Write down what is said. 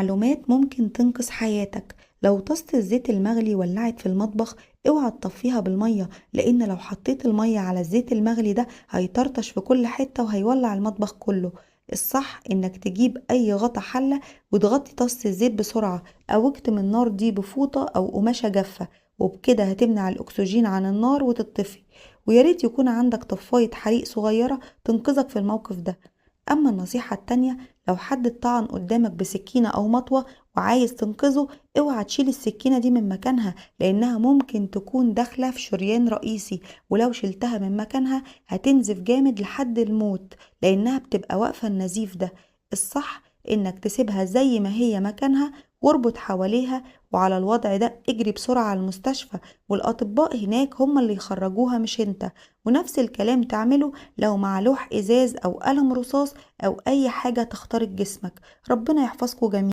معلومات ممكن تنقذ حياتك. لو طاسة الزيت المغلي ولعت في المطبخ اوعى تطفيها بالمية، لان لو حطيت المية على الزيت المغلي ده هيطرطش في كل حتة وهيولع المطبخ كله. الصح انك تجيب اي غطا حلة وتغطي طاسة الزيت بسرعة، او اكتم النار دي بفوطة او قماشة جافة، وبكده هتمنع الاكسجين عن النار وتطفي. وياريت يكون عندك طفاية حريق صغيرة تنقذك في الموقف ده. اما النصيحة التانية، لو حد اتطعن قدامك بسكينة او مطوة وعايز تنقذه اوعى تشيل السكينة دي من مكانها، لانها ممكن تكون داخلة في شريان رئيسي، ولو شلتها من مكانها هتنزف جامد لحد الموت لانها بتبقى واقفة النزيف ده. الصح انك تسيبها زي ما هي مكانها واربط حواليها، وعلى الوضع ده اجري بسرعة على المستشفى، والأطباء هناك هم اللي يخرجوها مش انت. ونفس الكلام تعمله لو مع لوح إزاز أو قلم رصاص أو أي حاجة تخترق جسمك. ربنا يحفظكم جميعا.